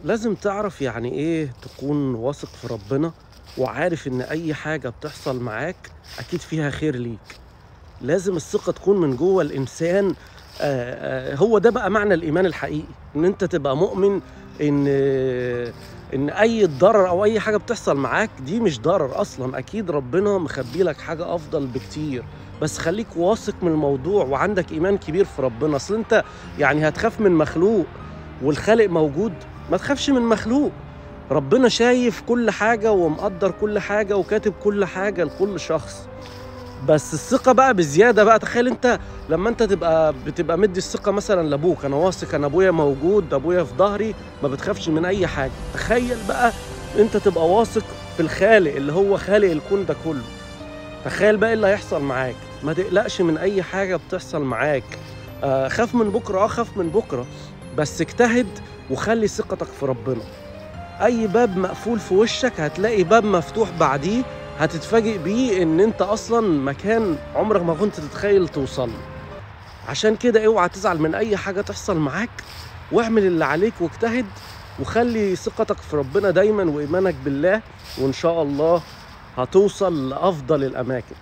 لازم تعرف يعني ايه تكون واثق في ربنا، وعارف ان اي حاجة بتحصل معاك اكيد فيها خير ليك. لازم الثقة تكون من جوه الانسان. هو ده بقى معنى الايمان الحقيقي، ان انت تبقى مؤمن ان اي ضرر او اي حاجة بتحصل معاك دي مش ضرر اصلا، اكيد ربنا مخبي لك حاجة افضل بكتير. بس خليك واثق من الموضوع وعندك ايمان كبير في ربنا. اصل انت يعني هتخاف من مخلوق والخالق موجود؟ ما تخافش من مخلوق، ربنا شايف كل حاجة ومقدر كل حاجة وكاتب كل حاجة لكل شخص. بس الثقة بقى بزيادة بقى، تخيل انت لما انت بتبقى مدي الثقة مثلا لابوك، انا واثق انا ابويا موجود، ابويا في ظهري، ما بتخافش من اي حاجة. تخيل بقى انت تبقى واثق في الخالق اللي هو خالق الكون ده كله، تخيل بقى اللي هيحصل معاك. ما تقلقش من اي حاجة بتحصل معاك. خاف من بكرة، خاف من بكرة، بس اجتهد وخلي ثقتك في ربنا. اي باب مقفول في وشك هتلاقي باب مفتوح بعديه، هتتفاجئ بيه ان انت اصلا مكان عمرك ما كنت تتخيل توصل له. عشان كده اوعى تزعل من اي حاجة تحصل معاك، واعمل اللي عليك واجتهد، وخلي ثقتك في ربنا دايما وايمانك بالله، وان شاء الله هتوصل لافضل الاماكن.